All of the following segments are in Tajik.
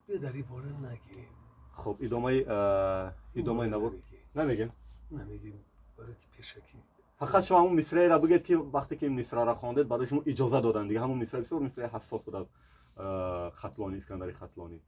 Биё, дар ин бора нагем. Хуб, идомаи навор намегем. Намегем, барои ки пешакӣ. Фақат шумо ҳамун мисраеро бигӯед, ки вақте ки мисраро хондед, барои шумо иҷоза доданд. Дига ҳамун мисра бисёр мисраи ҳассос буд аз Хатлонӣ, Искандари Хатлонӣ.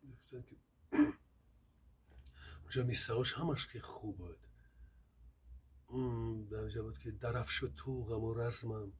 Гуфтанд, ки унҷа мисраҳош ҳамаш ки хуб буд. Дар инҷа буд, ки дарафшу туғаму размам,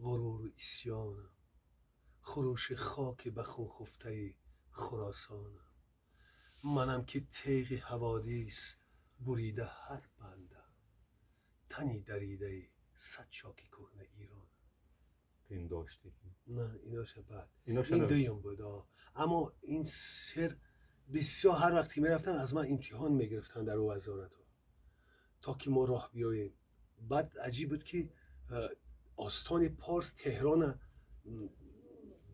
ғуруру исьёнам, хурӯши хоки ба хун хуфтаи Хуросонам, манам ки теғи ҳаводис бурида ҳар бандам, тани даридаи сад чоки кӯҳна Эронам. Пиндоштӣ. На, иноша баъд. Иноша. Ин дуюм буд. Аммо ин шеър бисёр, ҳар вақт ки мерафтам, аз ман имтиҳон мегирифтанд дар вазоратҳо, то ки мо роҳ биёем. Баъд аҷиб буд, ки остони Порс Теҳрона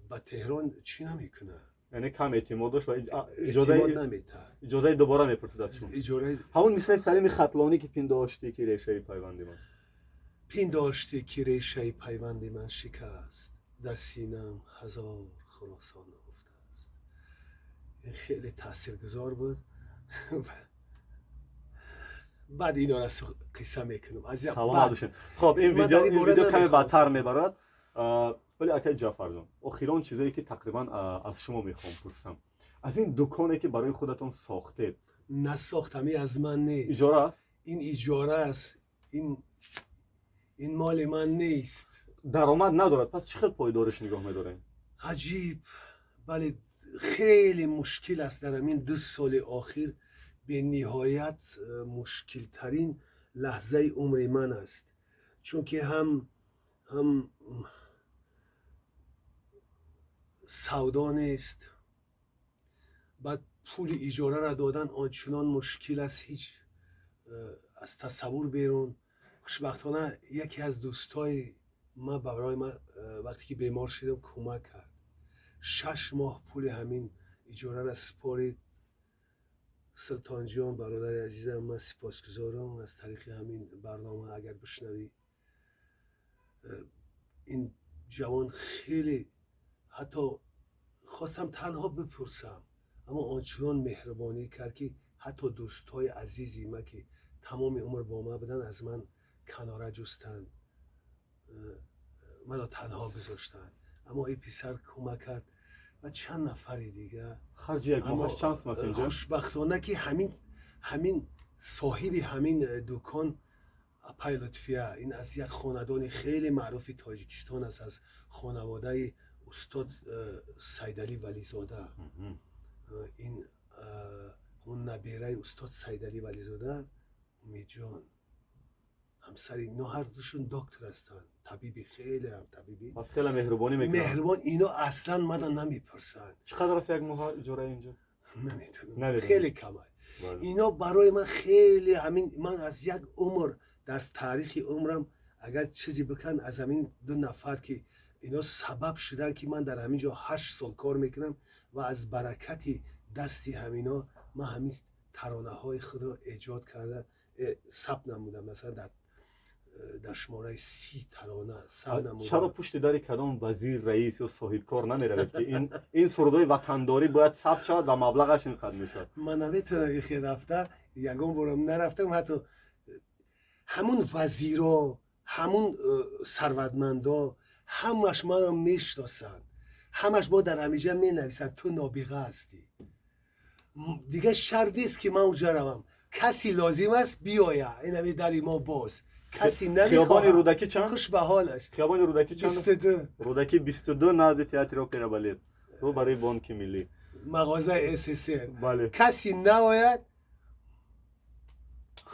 ба Теҳрон чӣ намекунад. Яъне кам эътимод дошт ва эътимод наметаҳад. Иҷозаи дубора мепурсид аз шумо. Иҷораи. Ҳамун мисраи Салими Хатлонӣ, ки пиндоштӣ, ки решаи пайванди ман. Пиндоштӣ, ки решаи пайванди ман шикаст, дар синаам ҳазор Хуросон нуҳуфтааст. Ин хеле таъсиргузор буд. Баъд инора қисса мекунам. Саломат бошед. Хоб, ин видео каме баъдтар мебарад, вале, акаи Ҷаъфарҷон, охирон чизое, ки тақрибан аз шумо мехоҳам пурсам, аз ин дуконе, ки барои худатон сохтед. Насохтам, ин аз ман нест. Иҷора аст? Ин иҷора аст, ин моли ман нест. Даромад надорад, пас чӣ хел пойдориш нигоҳ медорем? Аҷиб, бале, хеле мушкил аст. Дар ҳамин 2 соли охир бениҳоят мушкилтарин лаҳзаи умри ман аст, чунки ҳам савдо нест, баъд пули иҷораро додан ончунон мушкил аст, ҳеҷ аз тасаввур берун. Хушбахтона, яке аз дӯстои ман барои ман, вақте ки бемор шудам, кӯмак кард, 6 моҳ пули ҳамин иҷораро супорид. Султонҷон, бародари азизам, ман сипосгузорам аз тариқи ҳамин барнома, агар бишнавӣ. Ин ҷавон хеле, ҳатто хостам танҳо бипурсам, аммо ончунон меҳрубонӣ кард, ки ҳатто дӯстҳои азизи ман, ки тамоми умр бо ман буданд, аз ман канора ҷустанд, маро танҳо гузоштанд, аммо ин писар кӯмак кард ва чанд нафари дига. Харҷи як моҳаш чанд сум аст инҷо? Хушбахтона, ки ҳамин соҳиби ҳамин дукон, апай Лутфия, ин аз як хонадони хеле маъруфи Тоҷикистон аст, аз хонаводаи устод Сайдалӣ Вализода. Ин ҳун набераи устод Сайдалӣ Вализода, Умедҷон, ҳамсари ино, ҳардушон доктор ҳастанд, табиби, хеле ҳам табиби. Пас хеле меҳрубонӣ мекунанд. Меҳрубон. Ино аслан мана намепурсанд. Чӣ қадар аст як моҳ иҷораи инҷо? Наметонам, хеле кам аст. Ино барои ман хеле, ҳамин ман аз як умр, дар таърихи умрам агар чизе бикан, аз ҳамин ду нафар, ки ино сабаб шуданд, ки ман дар ҳамин ҷо 8 сол кор мекунам ва аз баракати дасти ҳамино ман ҳамин таронаҳои худро эҷод карда, сабт намудам, масалан, дар шумораи 30 тарона сабт намудам. Чаро пушти дари кадом вазир, раис ё соҳибкор намеравед, ки ин сурудҳои ватандорӣ бояд сабт шавад ва маблағаш ин қадр мешавад? Ман наметавонам ихе рафта, ягон борам нарафтам. Ҳатто ҳамун вазиро, ҳамун сарватмандо, ҳамаш маро мешиносанд, ҳамаш бо дар ҳамиҷа менависанд: «Ту нобиға ҳастӣ». Дигар шарт нест, ки ман уҷа равам. Каси лозим аст, биёя, инами дари мо боз. Каси Хиёбони Рӯдакӣ чанд? Хуш ба ҳолаш. Хиёбони Рӯдакӣ чанд? 22. Рӯдакӣ 22, назди театри опера балет, рӯ барои Бонки Миллӣ. Мағозаи СССР. Бале. Каси наояд.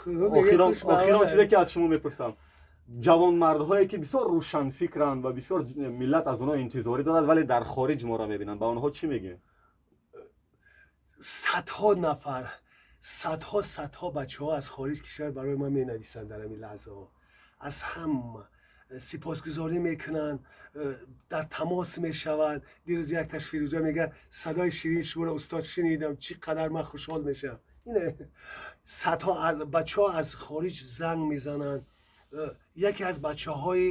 Охирон чизе, ки аз шумо мепурсам: ҷавонмардҳое, ки бисёр рӯшанфикранд ва бисёр миллат аз онҳо интизорӣ дорад, вале дар хориҷ моро мебинанд, ба онҳо чӣ мегӯем? Садҳо нафар, садҳо, садҳо бачаҳо аз хориҷ кишвар барои ман менависанд дар ҳамин лаҳзаҳо, аз ҳама сипосгузорӣ мекунанд, дар тамос мешаванд. Дирӯз якташ, Фирӯза, мегӯяд: «Садои ширини шуморо, устод, шунидам, чӣ қадар ман хушҳол мешавам». Садҳо бачаҳо аз хориҷ занг мезананд. Яке аз бачаҳои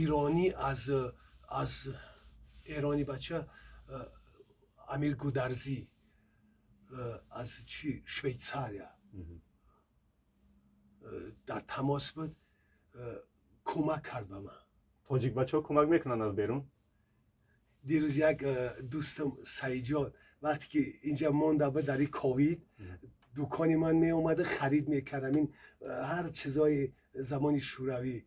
иронӣ аз эронӣ бача Амир Гударзӣ аз чи Швейтсария дар тамос буд, кӯмак кард ба ман. Тоҷик бачаҳо кӯмак мекунанд аз берун? Дирӯз як дӯстам Саидҷон, вақте ки инҷа монда буд дар и ковид, дукони ман меомада, харид мекард ҳамин ҳар чизои замони шӯравӣ.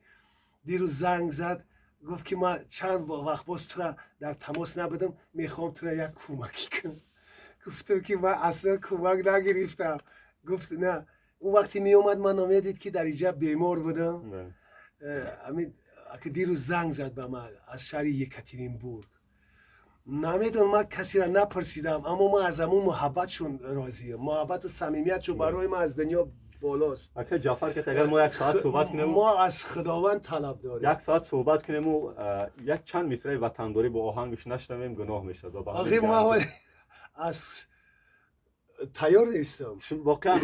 Дирӯз занг зад, гуфт ки ман чанд вақт боз тура дар тамос набудам, мехоҳам тура як кӯмакӣ кунам. Гуфтам ки ман асло кӯмак нагирифтам. Гуфт на, он вақте меомад, ман намедид ки дар инҷа бемор будам. Ҳамин дирӯз занг зад ба ман аз шаҳри Екатеринбург. Намедонам, ман касеро напурсидам, аммо ман аз ҳамун муҳаббатшон розиям. Муҳаббату самимиятшон барои ман аз дунё болост. Ака Ҷафар, ки агар мо як соат суҳбат кунем, мо аз Худованд талаб дорем. Як соат суҳбат кунему як чанд мисраи ватандорӣ бо оҳангаш нашнавем, гуноҳ мешавад. Охир ма аз тайёр нестам. Воқеан,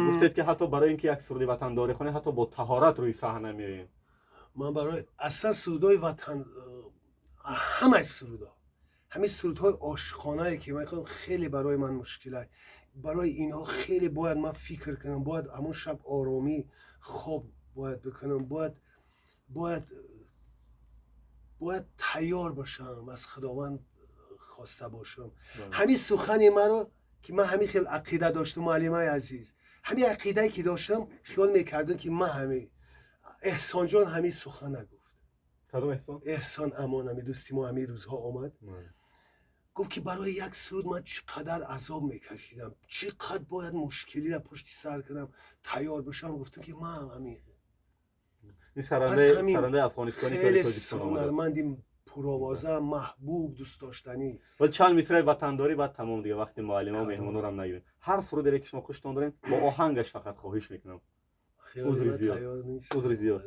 гуфтед ки ҳатто барои ин ки як суруди ватандорӣ хонед, ҳатто бо таҳорат рӯи саҳна меоем. Ман барои аслан сурудҳои ватан, ҳамаи сурудҳо, ҳамин сурудҳои ошиқонае ки ман хеле барои ман мушкил аст. Барои инҳо хеле бояд ман фикр кунам, бояд ҳамон шаб оромӣ хоб бояд бикунам, бояд тайёр бошам, аз Худованд хоста бошам. Ҳамин сухани маро ки ман ҳамин хел ақида доштам, муаллимаи азиз, ҳамин ақидае ки доштам, хиёл мекардам ки ман ҳамин Эҳсонҷон ҳамин сухана гуфт. Кадом Эҳсон? Эҳсон Амон, ҳамин дӯсти мо, ҳамин рӯзҳо омад, гуфт ки барои як суруд ман чӣ қадар азоб мекашидам, чӣ қадр бояд мушкилиро пушти сар кунам, тайёр бошам. Гуфтам ки ман ҳамин ин сарандаи афғонистони хеле ҳунарманди пуровоза, маҳбуб, дӯстдоштанӣ. Вале чанд мисраи ватандорӣ, баъд тамом, дига вақти муаллима меҳмонорам нагирем. Ҳар сурудере ки шумо хуштон дорем, бо оҳангаш фақат, хоҳиш мекунам. Узри зиёд, узри зиёд.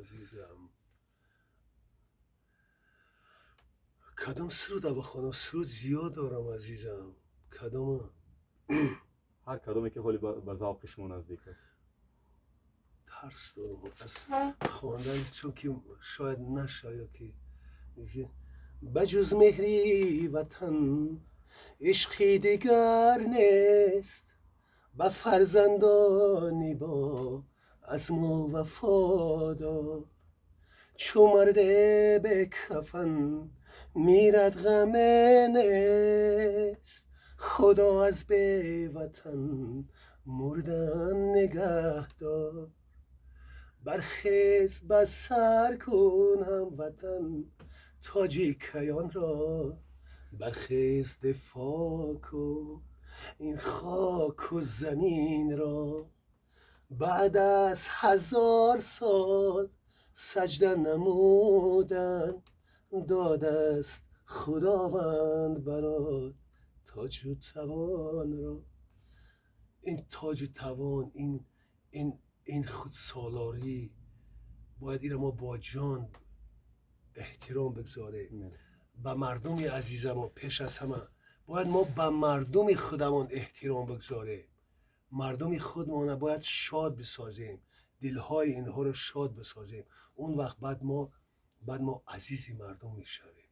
Кадом суруда бихонам? Суруд зиёд дорам, азизам. Кадома? Ҳар кадоме ки ҳоли ба завқи шумо наздик аст. Тарс дорам аз хондан, чунки шояд нашояд ки ба ҷуз меҳри ватан ишқи дигар нест, ба фарзандони бо азму вафодор, чу марде бекафан мирад, ғаме нест, Худо аз беватан мурдан нигаҳдор. Бархез, ба сар кун, ҳамватан, тоҷикаёнро, бархез, дифоъ кун ин хоку заминро. Баъд аз 1000 сол саҷда намудан, додааст Худованд барот тоҷу тавонро. Ин тоҷу тавон, ин худсолорӣ, бояд инро мо бо ҷон эҳтиром бигзорем ба мардуми азизамон. Пеш аз ҳама бояд мо ба мардуми худамон эҳтиром бигзорем. Мардуми худмона бояд шод бисозем, дилҳои инҳоро шод бисозем. Он вақт баъд мо азизи мардум мешавем.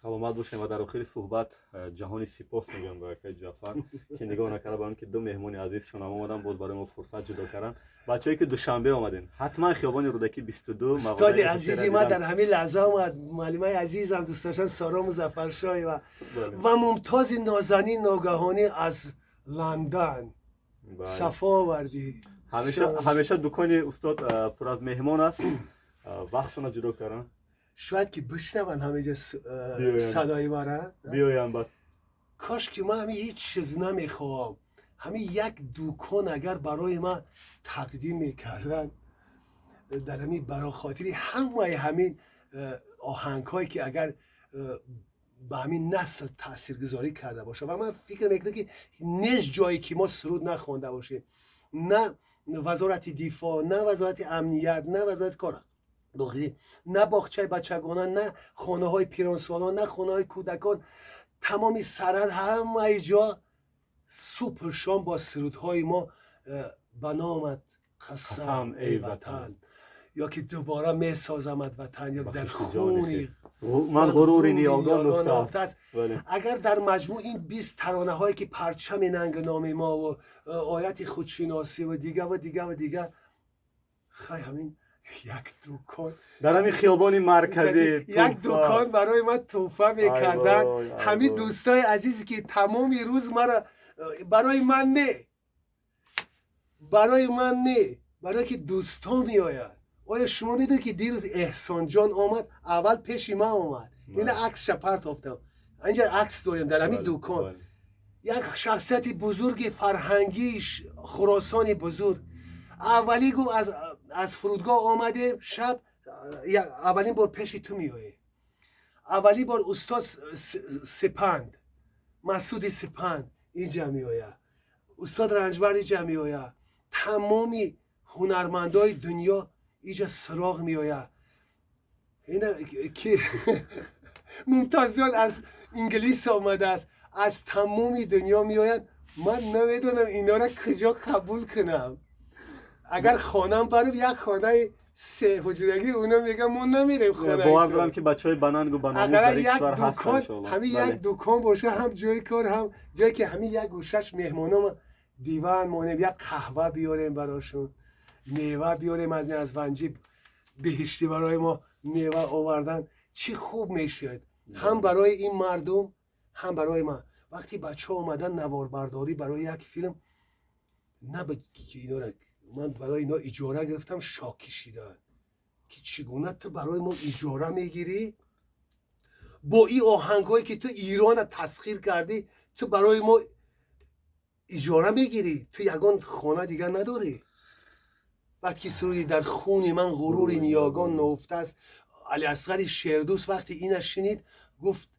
Саломат бошем. Ва дар охири суҳбат ҷаҳони сипос мегӯям ба акаи Ҷафар, ки нигоҳ накарда ба он ки ду меҳмони азизшон ҳам омадан, боз барои мо фурсат ҷудо кардан. Бачаҳое ки Душанбе омадем, ҳатман хиёбони Рӯдакӣ 22. Устоди азизи ман дар ҳамин лаҳза омад, муаллимаи азизам, дӯстдоштан Соро Музаффаршоева ва Мумтози нозанин ногаҳонӣ аз Ландан сафо овардӣ. Ҳамеша дукони устод пур аз меҳмон аст, вақтшона ҷудо кардан. Шояд ки бишнаванд ҳамеҷа садои мара. Биёянд бад. Кош ки ман ҳамин ҳеҷ чиз намехоҳам, ҳамин як дукон агар барои ман тақдим мекарданд, дар ҳамин барои хотири ҳамаи ҳамин оҳангҳое ки агар ба ҳамин насл таъсиргузорӣ карда бошад. Ва ман фикр мекунам ки нест ҷое ки мо суруд нахонда бошем, на вазорати дифоъ, на вазорати амният, на вазорати кор дохилӣ, на боғчаи бачагона, на хонаҳои пиронсолон, на хонаҳои кӯдакон, тамоми сарҳад, ҳамаи ҷо субҳу шом бо сурудҳои мо ба номат қасам, эй ватан, ё ки дубора месозамад ватан, ё дар хуни Ман ғурури ниёгон нуфта аст. Агар дар маҷмӯъ ин 20 таронаҳое ки парчами нанги номи мо ва ояти худшиносӣ ва дига ва дига ва дига, хай, ҳамин як дукон дар ҳамин хиёбони марказӣ як дукон барои ман тӯҳфа мекарданд. Ҳамин дӯстои азизе ки тамоми рӯз мара, барои ман не, барои ман не, барое ки дӯстон меояд. Оё шумо медонед, ки дирӯз Эҳсонҷон омад, аввал пеши ман омад? Ина аксша партофтам, инҷа акс дорем дар ҳамин дукон. Як шахсияти бузурги фарҳангии Хуросони бузург аввалӣ гуфт: Аз фурудгоҳ омадем шаб, аввалин бор пеши ту меоем». Аввалин бор устод Сипанд, Масуди Сипанд инҷа меояд, устод Ранҷбар инҷа меояд, тамоми ҳунармандои дунё инҷа суроғ меояд. Ина ки Мумтозҷон аз Инглис омадааст, аз тамоми дунё меояд. Ман намедонам инора куҷо қабул кунам. Агар хонам барам, як хонаи се ҳуҷрагӣ, уно меган: «Мо намерем хона». Бовар дорам, ки бачаҳои банангу баномус дар кишвар ҳастанд. Ҳамин як дукон боша, ҳам ҷои кор, ҳам ҷое ки ҳамин як гӯшаш меҳмоно диван монем, як қаҳва биёрем барошон, мева биёрем. Аз Ванҷи беҳиштӣ барои мо мева овардан, чӣ хуб мешавад ҳам барои ин мардум, ҳам барои ман. Вақте бачаҳо омадан наворбардорӣ барои як филм, на инора ман барои ино иҷора гирифтам, шокӣ шиданд, ки чӣ гуна ту барои мо иҷора мегирӣ? Бо ин оҳангҳое ки ту Ирона тасхир кардӣ, ту барои мо иҷора мегирӣ? Ту ягон хона дигар надорӣ? Вақте ки суруди «Дар хуни ман ғурури ниёгон нуфтааст», Алиасғари Шердӯст вақте ина шинид, гуфт: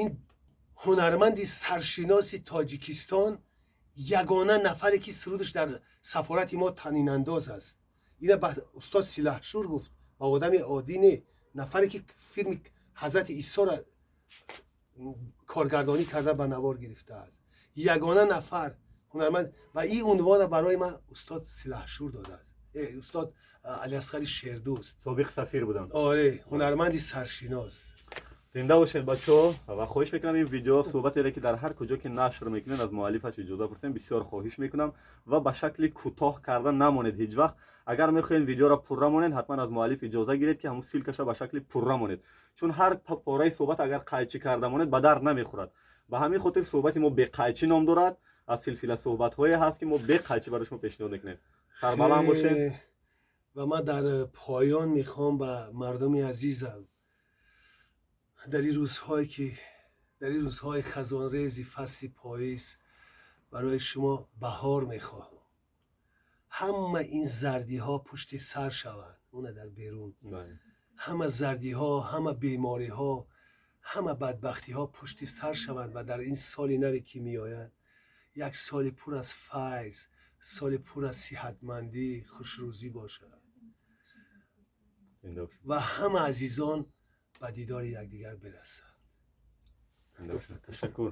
«Ин ҳунарманди саршиноси Тоҷикистон, ягона нафаре ки сурудаш дар сафорати мо танинандоз аст». Ина ба устод Силаҳшур гуфт, ба одами оддӣ не, нафаре ки филми Ҳазрати Исоро коргардонӣ карда, ба навор гирифтааст, ягона нафар ҳунарманд. Ва ин унвона барои ман устод Силаҳшур додааст, устод Алиасғари Шердӯст. Собиқ сафир буданд. Оре, ҳунарманди саршинос. Зинда бошед, бачаҳо. Ва хоҳиш мекунам, ин видео суҳбатере ки дар ҳар куҷо ки нашр мекунед, аз муаллифаш иҷоза пурсем, бисёр хоҳиш мекунам, ва ба шакли кӯтоҳ карда намонед ҳеҷ вақт. Агар мехоҳед видеоро пурра монед, ҳатман аз муаллиф иҷоза гиред, ки ҳамун ссылка ша ба шакли пурра монед, чун ҳар пораи суҳбат агар қайчӣ карда монед, ба дард намехӯрад. Ба ҳамин хотир суҳбати мо «Беқайчӣ» ном дорад. Аз силсила суҳбатҳое ҳаст, ки мо беқайчӣ барои шумо пешниҳод мекунем. Сарбаланд бошед. Ва ман дар поён мехоҳам ба мардуми азизам дар ин рӯзҳое ки дар ин рӯзҳои хазонрези фасли поиз барои шумо баҳор мехоҳам. Ҳама ин зардиҳо пушти сар шаванд, уна дар берун ҳама зардиҳо, ҳама бемориҳо, ҳама бадбахтиҳо пушти сар шаванд ва дар ин соли наве ки меояд, як соли пур аз файз, соли пур аз сиҳатмандӣ, хушрӯзӣ бошад ва ҳама азизон ба дидори якдигар бирасанд. Ташаккур.